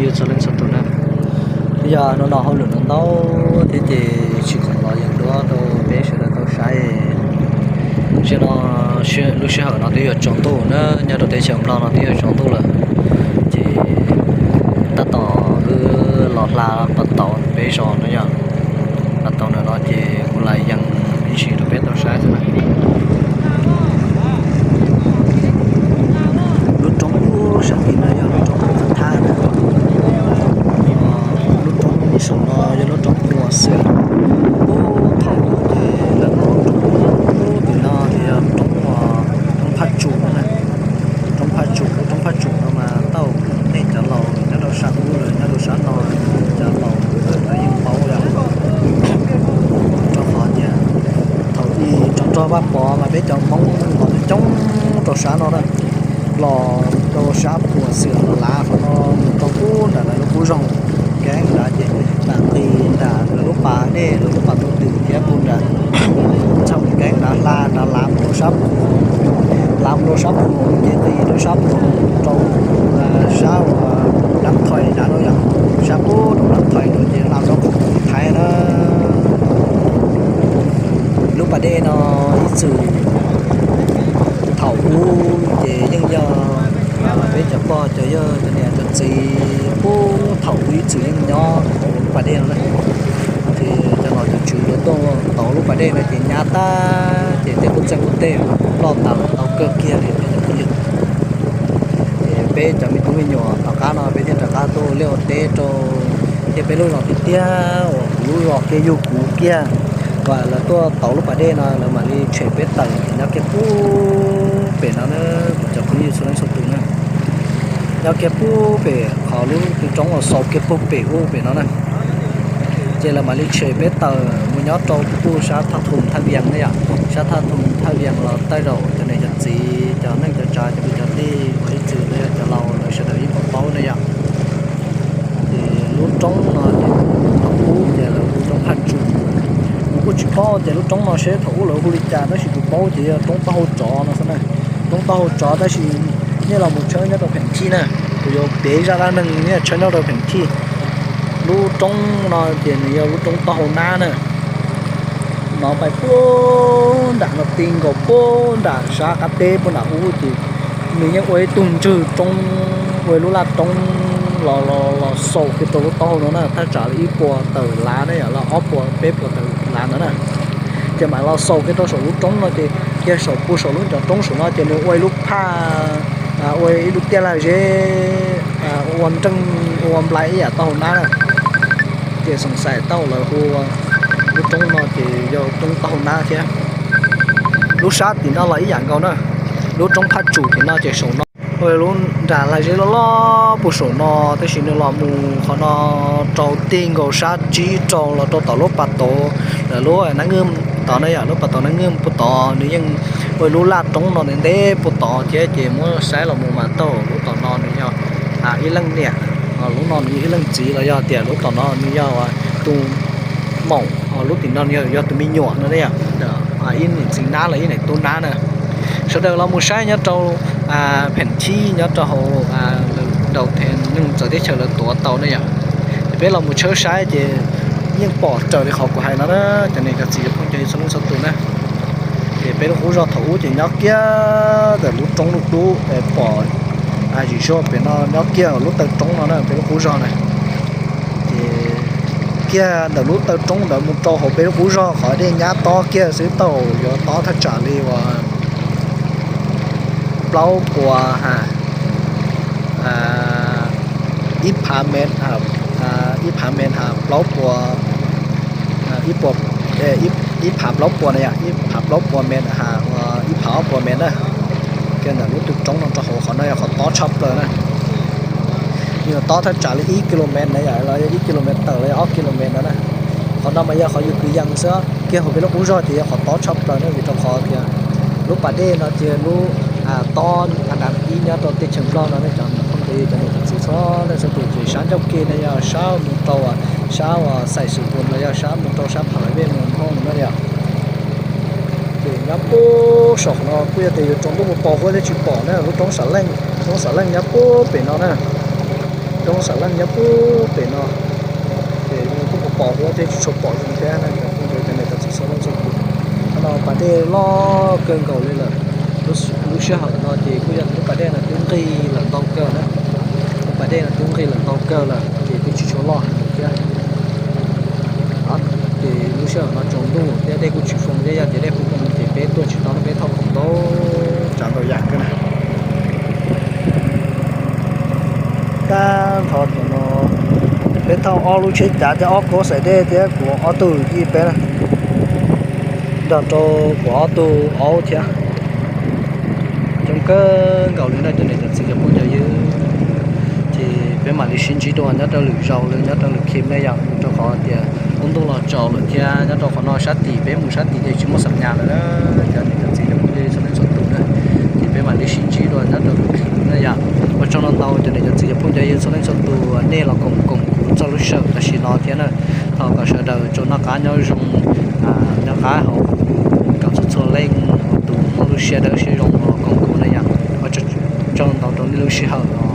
Txhua leej txhua tus na, yog hnub no hauj lwm no ntau thiab ces tsis kam los yees duab rau peb sawv daws tau saib. Tam sim no lub sij hawm no twb yuav tsaus ntuj na, nyob rau teb chaws Nplog no twb yuav tsaus ntuj lawm. Ces tab tom wb los hla pas tauv peb zos no yog, pas tauv ntawm no ces kuv lam yees ib sim rau peb tau saib xwb na. Lub roob sab tid no yog lub roob Thab na. Lub roob saum no yog lub roob Pua Xwm. Ub, thaum ub ces lawv muab lub roob tim no yog roob, roob Phaj Tsum na. Roob Phaj Tsum, lub roob Phaj Tsum no mas tau nej cov laus nyob rau sab ub los nyob rau sab no, cov laus lawv yeej paub yog rau qhov tias thaum ub tso rog Vaj Pov mas peb cov Hmoob los coob rau sab no na, los rau sab Pua Xwm los lav qhov no mus rau ub nram lawv lub qub zos Keeb nrad ces nram qis nram lawv lub pas dej, lawv lub pas tus twm thiab puag nrad txog Keeb nrad hla nrad lav mus rau sab Pua, lav mus rau sab Pua ces nqis rau sab Pua rau sab uas Dab Thais nrad no yog, sab pub rau Dab Thais no ces hla rau Thaiv na. Lub pas dej no ib txwm thaum ub ces yeej yog peb cov pog cov yawg cov niam cov txiv pub thaum ub ib txwm yeej nyob hauv lub pas dej no na. Ces cov nom cov tswv yuav tuaj tauv lub pas dej no ces nyab tag ces tej qub txeeg qub teg loj tas los tau kawg kiag li peb cov phooj ywg. Ces peb cov me tub me nyuam tom qab no peb thiaj rov qab tuaj ua liaj ua teb rau thiab peb lub zos tiag tiag uas kuv lub zos kiag yug kuv kiag. Uas lawv tuaj tauv lub pas dej no lawv mam li tshem peb tawm ces nyob kiag pub pem no na, kuv cov phooj ywg txhua leej txhua tus na. Nyob kiag pub pem qhov lub tus roob uas xaus kiag pug pem ub pem no na. Ces lawv mam li tshem peb tawm mus nyob rau pub sab Thaj Thum Thaj Vias ne yom, sab Thaj Thum Thaj Vias los tawm zaum cov niam cov txiv cov neej cov tsav cov kwv cov tij uas ib txwm los yog cov laus lawv sawv daws ib puas paub ne yom. Ces lub roob no ces thaum ub ces lawv hu roob Phaj Tsum. Kuv kuj tsis paub tias lub roob no seb thaum ub lawv hu li cas tab sis kuv paub ces yog roob taub hau tsov no xwb na. Roob taub hau tsov tab sis nej los mus tshawb nyob rau pheem thij na, kuv yuav piav zaj dab neeg nej tshawb nyob rau pheem thij. Lub roob no ces nws yog lub roob taub hau nab na. No pais puag nram no ti nkaus puag nram sab qab teb puag nram ub ces nws yeej ua ib tug ntswg roob, ua ib lub laj roob los los los xaus kiag rau lub taub hau no na, thaj tsam li ib puas tawm lav ne yom, los ob puas peb puas tawm lav ntawd na. Ces mam los xaus kiag rau saum lub roob no ces kiag saum puag saum lub ncov roob saum no ces nws ua ib lub phaj, ua ib lub tiaj laj zeb, ua nreej ua nplai ib yam taub hau nab na. Ces xoom xaim tau lawv hu lub roob no ces yog roob taub hau nab thiab. Lub sab tim no los ib yam nkaus na, lub roob Phaj Tsum tim no ces saum no ua lub nram laj zeb loj loj puag saum no, tab sis nws los mus qhov no rau tig nkaus sab tsib rau los rau tom lub pas tod, lub nab nwj tod na yom, lub pas tod nab nwj puag tod nws yeej ua lub laj roob no ntev ntev puag tod thiab ces muab saib los mus mas tau lub tom no nws yog ib leej niam, lub no nws yog ib leej txiv los yog tias lub tom no nws yog tus maum, lub tim no nws yog tus me nyuam no yom, ib niam txiv nab los ib niam tub nab na. Sawv daws los mus saib nyob rau pheem thib nyob rau hauv ntaus the neeg txawv teb chaws lawv tuav tau ne yom. Ces peb los mus tshawb saib ces yeej pom raws li qhov kuv hais no na, cov niam cov txiv cov phooj cov ywg txhua leej txhua tus na. Ces peb lub qub zog thaum ub ces nyob kiag ntawm lub roob lub dub pom zim zog pem no nyob kiag lub taw roob no na, peb lub qub zog na. Ces kiag ntawm lub taw roob ntawd mus rau hauv peb lub qub zog qhov dej nyab tob kiag xwb tau yuav tob thaj tsam li uas plaub puas ha, ib phav mev, ib phav mev ha plaub puas, ib puas, ib phav plaub puas na yom, ib phav plaub puas mev ha, ib phav ob puas mev na. Kiag ntawm lub taw roob no rau hauv qhov no yog qhov tob tshaj plaws na. Yog tob thaj tsam li ib kilomev na yom, los yog ib kilomev tawm los yog ob kilomev no na. Qhov no mas yog qhov yus kwv yees xwb, kiag hauv peb lub qub zog ces yog qhov tob tshaj plaws ne, vim rau qhov tias lub pas dej no ces lub tob a nav ib nyob rau teb chaws Nplog no ne, cov phooj cov ywg cov niam cov txiv txhua leej txhua tus, ces sab ncauj ke no yog sab mus rau sab uas Xais Xus Vus los yog sab mus rau sab Phav Lais Vej mus Hmoob no yom. Ces nyob puag saum no kuj yog tias yuav tsaus ntuj mus pos huab thiab tsis pom na, lub roob Xam Leej, roob Xam Leej nyob puag pem no na. Roob Xam Leej nyob puag pem no, ces kuj pom pom thiab, tsis tshua pom zoo thiab na cov phooj ywg, cov niam cov txiv txhua leej txhua tus. Qhov no pas dej loj kawg nkaus li lawm. Lub sij hawm no ces kuj yog lub pas dej no twb nqig lawm ntau kawg na. Lub pas dej no twb nqig lawm ntau kawg lawm ces twb tsis tshua loj heev thiab. Ces lub sij hawm no tsaus ntuj thiab dej kuj tsis foo thiab, yog tias dej foo ces peb tuaj tsis tau, peb thauj khoom ntau tsav ntau yam kawg na. Tag nrho no peb thauj ob lub tsheb cav thiab ob kob xaim dej thiab kuv ob tug yij peb na, nrog rau kuv ob tug aub thiab. Coob kawg nkaus li na cov niam cov txiv cov phooj cov ywg. Ces peb mam li sib ntsib dua nyob rau lwm zaus, nyob rau lwm clip na yom, rau qhov tias lub ntuj los tsaus lawm thiab. Nyob rau qhov no sab tim, peb mus sab tim ces tsis muaj xam nyas lawm na cov niam cov txiv cov phooj cov ywg txhua leej txhua tus na. Ces peb mam li sib ntsib dua nyob rau lwm clip na yom. Ua tsaug ntau ntau cov niam cov txiv cov phooj cov ywg txhua leej txhua tus, nej los koom koom kuv txoj lub sij hawm tam sim no thiab na. Thov kom sawv daws tsuas noj qab nyob zoo, noj qab haus huv, kom txhua txhua leej tus muaj lub siab dawb siab zoo los koom kuv na yom. Ua tsaug ntau rau nej lub sij hawm no